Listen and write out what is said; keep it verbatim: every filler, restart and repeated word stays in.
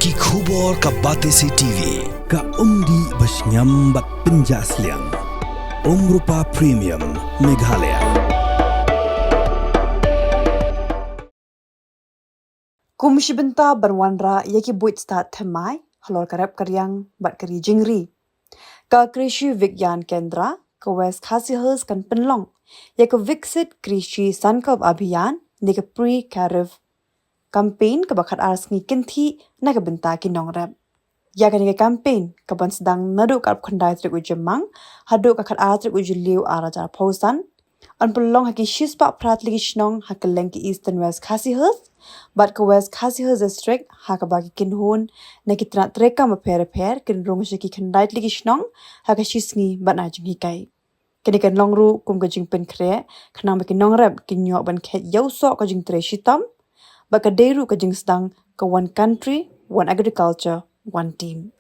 Ki khubor ka Batesi TV, ka umdih ba shngiam bad pynjah sliang. Umrupa Premium, Meghalaya. Kum shi bynta ban wanrah ïa ki buit stad thymmai halor ka rep ka riang bad ka ri jingri, ka Krishi Vigyan Kendra ka West Khasi Hills kan pynlong ïa ka Viksit Krishi Sankalp Abhiyan ne ka Pre Kharif campaign kaba khatar sngi kynthih na ka bynta ki nongrep. Ïa kane ka campaign kaban sdang naduh ka arphew khyndai tarik u Jymmang haduh ka khatar tarik u Jylliew arhajar arphew san, yn pynlong ha ki shispah phra tylli ki shnong ha kylleng ki Eastern West Khasi Hills bad ka West Khasi Hills District, ha kaba ki kynhun na ki tnat treikam bapher bapher kin rung sha ki khyndai tylli ki shnong ha ka shisngi ban ai jinghikai. Kane kan long ruh kum ka jingpynkhreh khnang ba ki nongrep kin ïoh ban kheit ïa u soh ka jingtrei shitom, bad ka dei ruh ka jingsdang ka One Country, One Agriculture, One Team.